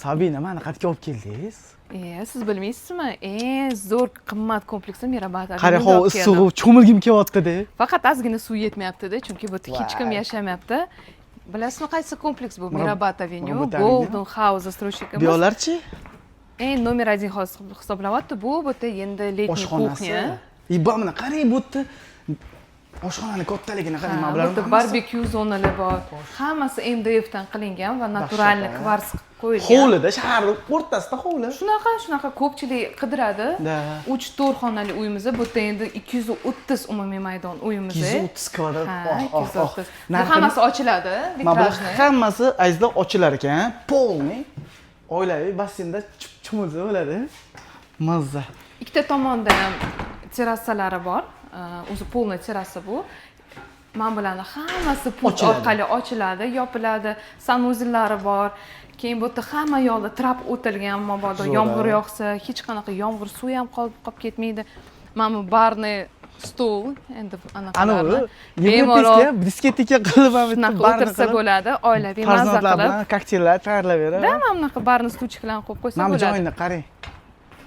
Sabina, mani qayerga olib keldingiz? E, siz bilmaysizmi? Eng zo'r, qimmat kompleksni Mirabad Qarang, Avenue'da havo olib keldim. issig'i, cho'milgim kelyapti-da. Faqat ozgina suv yetmayapti-da, chunki bu yerda hech kim Voy. yashamayapti. Bilasizmi, qaysi kompleks bu? Mirabad Avenue, Mirabad Avenue. Golden House застройщик Bu imiz. yoqlarchi? Eng номер один hozir hisoblayapti. Bu yerda endi летний Oshxonasi. кухня. И mana qarang, bu yerda oshxonani kattaligini qarang, Ha, mana bu bularni yerda hammasi barbekyu zonalar bor. Hammasi MDF dan qilingan va натуральный Dahshat, a? Kvars qo'yilgan. Hovlida, shaharni o'rtasida hovli. Shunaqa ko'pchilik qidiradi. Да. 3-4 xonali uyimiz, bu yerda endi 230 umumiy maydon uyimiz. 230 kvadrat. Ha, Oh, oh, oh. 230. Bu Narxini- hammasi ochiladi, Mana bular витражный. hammasi, azizlar, ochilar ekan. Полный oilaviy basseynda cho'milsa bo'ladi. Mazza. Ikkita tomonda ham terrasalari bor. O'zi полный terrasa bu. Mana bularni hammasi pult Ochiladi. Orqali ochiladi, yopiladi. Санузел lari bor. Keyin bu yerda hamma yoqda trap o'tilgan, mabodo Zo'r, yomg'ir a? yog'sa, hech qanaqa yomg'ir suvi ham qolib ketmaydi. Mana bu барный stol, endi Anavi anaqalarni bemalol европейский diskoteka qilib ham bitta shunaqa barni o'tirsa qilib, bo'ladi, oilaviy mazza farzandlar qilib. Bilan kokteyllar tayyorlab beradi. Да, mana bunaqa барный стульчик larni qo'yib qo'ysa Mana bu bo'ladi. joyini qarang.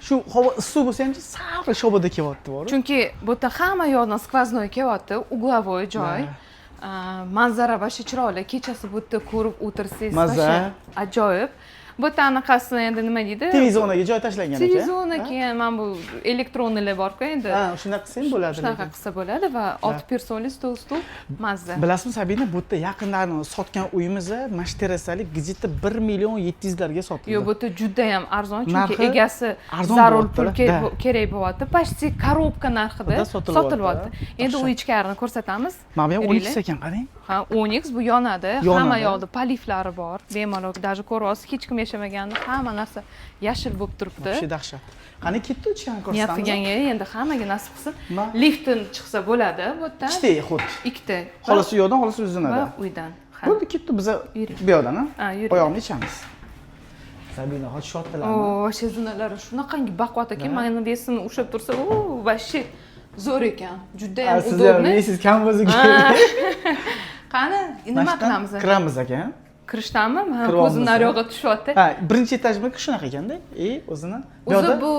Shu havo issiq bo'lsa ham, sal shabada kelyapti bor. Chunki bu yerda hamma yoqdan сквозной kelyapti, угловой joy. Да. Manzara вообще chiroyli. Kechasi bu yerda ko'rib o'tirsangiz, Mazza. вообще ajoyib. Bu yerda anaqasini endi nima deydi? TV zonaga joy tashlangan ekan. TV zona, keyin mana bu электронный lar borku endi. Ha, shunaqa qilsa ham bo'ladi Shunaqa lekin. Qilsa bo'ladi va 6 personali stol, mazza. Bilasizmi, Sabina, bu yerda yaqinda sotgan uyimiz mana shu terrasali где-то 1 million 700 larga sotildi. Yo'q, bu yerda juda ham arzon, chunki Narxi egasi arzon zarur bo'lyapti, pul да. Kerak bo'lyapti. Почти коробка narxida Da sotilyapti. Sotilyapti. Endi uy ichkarini ko'rsatamiz. Mana bu ham Yuringlar. 12 ekan, qarang. Ha, Onyx bu yonadi. Yonadi. Hamma yoqda полив lari bor. Bemalol, даже ko'ryapsiz, hech kim yashamaganini, hamma narsa yashil bo'lib turibdi. Вообще dahshat. Qani, ketdi, ichkarini Niyat ko'rsatamiz. qilganga endi hammaga nasib qilsin. Liftdan chiqsa bo'ladi bu yerdan. Ikkita ход. Ikkita. Xohlasa u yoqdan, xohlasa Va uzunada. Uydan. Ha. Bo'ldi, ketdi, biza Yuring. bu yoqdan, ha? Ha, yuring. Oyog'imni ichamiz. Sabina, hozir shotdilarmi? O, вообще zinalari shunaqangi baquvvat ekan, mani вес imni ushlab tursa, o, вообще zo'r ekan. Juda ham Siz ham удобный. вес ingiz kam bo'lsa kerak. Qani, nima Mana qilamiz? Kiramiz ekan. Kirishdanmi? Mana Kiryapmiz, ko'zim ha. naryoqqa tushyapti. Ha, birinchi etajmi shunaqa ekanda. И o'zini bu O'zi yoqda bu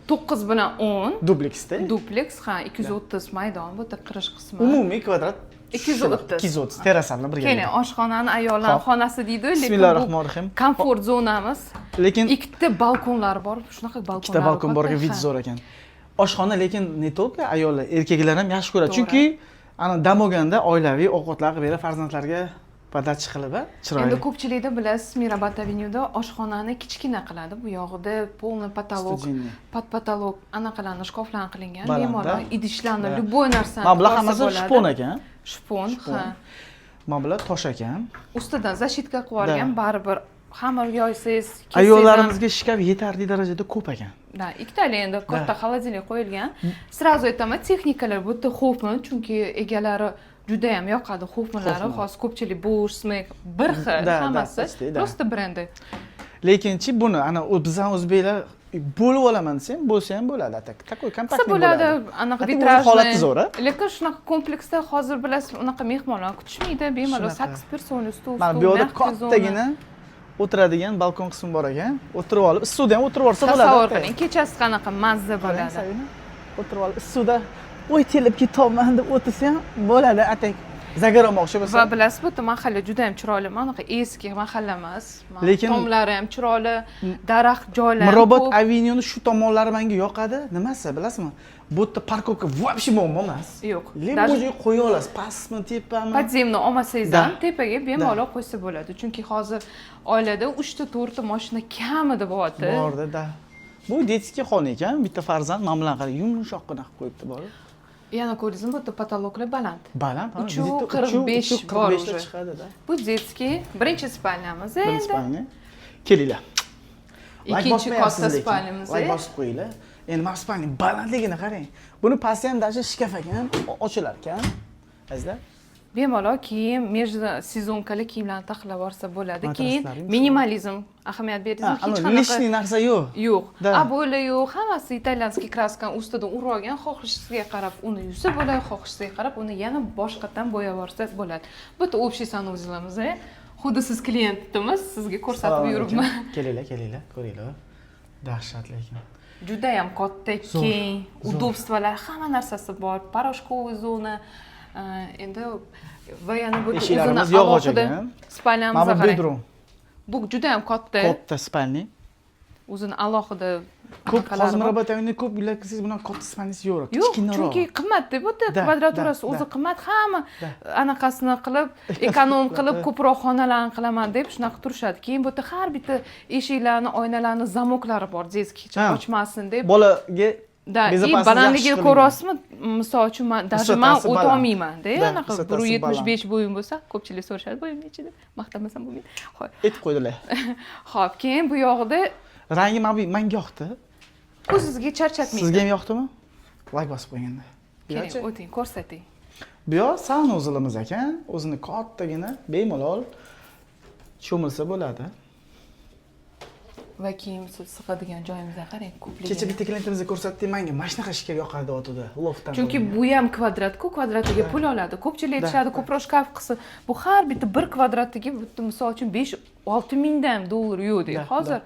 9 bilan 10 dupleksda. Dupleks, ha, 230 maydon, bu yerda kirish qismi. Umumiy kvadrat 230. 230 terrasa bilan birga. Keling, oshxonani ayollar Xo'p. xonasi deydi, lekin bu Bismillahirrohmanirrohim. Komfort zonamiz. Lekin Ikkita balkonlari bor, shunaqa balkonlari. Ikkita balkon bor, вид zo'r ekan. Oshxona lekin не только ayollar, erkaklar ham yaxshi ko'radi. To'g'ri. Chunki ana dam olganda oilaviy ovqatlar qilib berib, farzandlarga подача qilib, a, chiroyli. Endi ko'pchilikda, bilasiz, Mirabad Avenue'da oshxonani kichkina qiladi. Bu yog'ida полный потолок, Студийный. Под потолок anaqalarni, shkaflarni qilingan. Baland, Bemalol da? Idishlarni, Да. любой narsani Mana bular tiqib hammasi bo'ladi. Shpon ekan. Shpon, Shpon. ha. Mana bular tosh ekan. Ustidan защитка qilib olgan, Да. baribir xamir yoysangiz, kessangiz ham- Ayollarimizga shkaf yetarli darajada ko'p ekan. Да, ikkitali endi katta холодильник qo'yilgan. Сразу aytaman, texnikalar bu yerda Hoffman, chunki egalari juda ham yoqadi Hoffmanlari. Hoffman. Hozir ko'pchilik Bosch, Smeg bir xil Да, hammasi. Почти, да. Просто brendi. Lekinchi buni ana bizani o'zbeklar bo'lib olaman desam, bo'lsa ham bo'ladi. Так, такой Qilsa компактный bo'ladi, anaqa Hatta o'zi витражный. Holati zo'r, a? Lekin shunaqa kompleksda hozir, bilasiz, unaqa mehmonlar kutishmaydi, bemalol Shunaqa. 8 persona stol, Mana bu yoqda kattagina o'tiradigan balkon qismi bor ekan. O'tirib olib, issiqda ham o'tirib olsa bo'ladi. Tasavvur qiling, kechasi qanaqa mazza Qarang, bo'ladi. Sabina, o'tirib olib, issiqda o'y telib ketyapman deb o'tirsa ham bo'ladi. Atak загар olmoqchi bo'lsa. Va bilasiz, bu yerda mahalla juda ham chiroyli, mana bunaqa eski mahalla emas. Mana tomlari ham chiroyli, daraxt joylari ham Mirobod ko'p. Avenue'ni shu tomonlari menga yoqadi. Nimasi, bilasizmi? Bu yerda парковка вообще muammo emas. Yo'q. Любой joyga qo'ya olasiz. Pastmi, tepami? Подземный olmasangiz Да. ham tepaga bemalol qo'ysa bo'ladi, chunki hozir oilada uchta, to'rtta mashina kamida bo'lyapti. Borda, да. Bu детский xona ekan, bitta farzand mana bilan qarang, yumshoqqina qilib qo'yibdi bor. Yana ko'rdingizmi, bu yerda потолок lar baland. Baland, ha, Uchu где-то 45 uchu bor 45 ta уже. Chiqadi-da. Bu детский birinchi спальня miz Birinchi endi. спальня. Kelinglar. Layk Ikkinchi bosmayapsiz katta lekin. спальня miz. Layk bosib qo'yinglar. Endi mana спальня balandligini qarang. Buni pasti ham даже shkaf ekan, ochilar ekan. Azizlar. Bemalol kiyim, между сезонка li kiyimlarni taxlab borsa bo'ladi. Keyin Matraslar yumshoq. Minimalizm ahamiyat berdingizmi, hech qanaqa Лишний narsa yo'q. Yo'q. Да. Обои lar yo'q, hammasi итальянский краска ni ustidan urib olgan. Xohishingizga qarab uni yuvsa bo'ladi, xohishingizga qarab uni yana boshqatdan bo'yab yuborsa bo'ladi. Bu yerda общий санузел imiz. Xuddi siz klientimiz, sizga ko'rsatib Assalomu yuribman. alaykum. Kelinglar, kelinglar, ko'ringlar. Dahshatli ekan. Judayam katta, Zo'r, keng, zo'r. Удобство lar, hamma narsasi bor. Порошковый zona, endi va yana bu Eshiklarimiz yog'och ekan. Спальня Mana mizga bu qarang. Bedroom. Bu judayam katta. Katta спальня. O'zini alohida Ko'p anaqalari hozir bor. Mirobod uyida ko'p uylar kirsangiz, bunaqa katta спальня si yo'q. Yo'q, Kichkinaroq. chunki qimmatda bu yerda, kvadraturasi o'zi qimmat. Hamma anaqasini qilib, эконом qilib, ko'proq xonalarni qilaman deb shunaqa turishadi. Keyin bu yerda har bitta eshiklarni, oynalarni zamoklari bor, детский ochmasin deb. Bolaga Да, и безопасность balandligini yaxshi qilingan. Ko'ryapsizmi? Misol uchun, man даже man Высота si baland. O'tolmayman-da, Да, anaqa высота si 1,75 bo'yim bo'lsa, ko'pchilik so'rashadi, bo'yim necha deb, maqtamasam bo'lmaydi. Ho'p, Aytib qo'ydilar. Ho'p, keyin bu yog'ida Rangi mana bu menga yoqdi. Ko'zingizga charchatmaydi. Sizga ham yoqdimi? Layk bosib qo'yganda. Bu Keling, yoqchi? O'ting, ko'rsating. Bu yoq санузел imiz ekan, o'zini kattagina, bemalol cho'milsa bo'ladi. Va kiyim sig'adigan joyimizga qarang, ko'pligini. Kecha bitta klientimizga ko'rsatdik, menga mana shunaqa shkaf yoqadi deyotidi, loftdan. Chunki qilingan. Bu ham kvadratku, kvadratiga pul oladi. Ko'pchilik aytishadi, ko'proq shkaf qilsin. Bu har bitta bir kvadratiga bitta, misol uchun, 5-6 mingdan dollar yo'q deydi. Hozir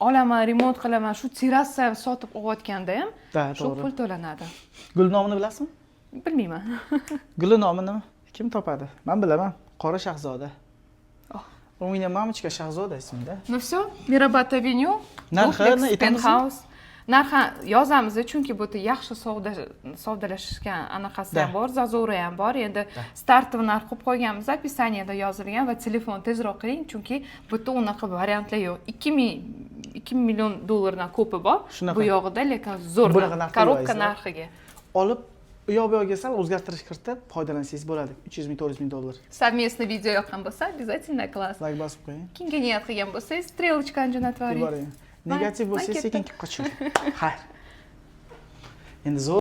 olaman, remont qilaman, shu terrasa sotib olayotganda ham shu pul to'lanadi. Gul nomini bilasizmi? Bilmayman. Guli nomi nima? Kim topadi? Men bilaman. Qora Shahzoda. Oh. У меня мамочка Shahzoda ismida. Ну все, Mirabad Avenue, Narxini duplex, aytamizmi? Penthouse. Narxi yozamiz, chunki bu yerda yaxshi savdo savdolashishgan anaqasi ham bor, зазор i ham bor. Endi стартовый narx qo'yib qo'yganmiz, описание da yozilgan va telefon tezroq qiling, chunki bu yerda unaqa variantlar yo'q. 2000 2 million dollardan ko'pi bor Shunaqa. Bu yog'ida, lekin zo'r Bunaqa narxda коробка yo'q, narxiga. Olib, u yoq bu yoqqa sal o'zgartirish kiritib foydalansangiz bo'ladi. 300 ming, 400 ming dollar. Совместный video yoqqan bo'lsa, обязательно класс. Layk bosib qo'ying. Kimga niyat qilgan bo'lsangiz, стрелочка ni jo'natib yuboring. Yuboring. Negativ Man bo'lsangiz, ketdim. sekin qoching. Xayr. Endi zo'r.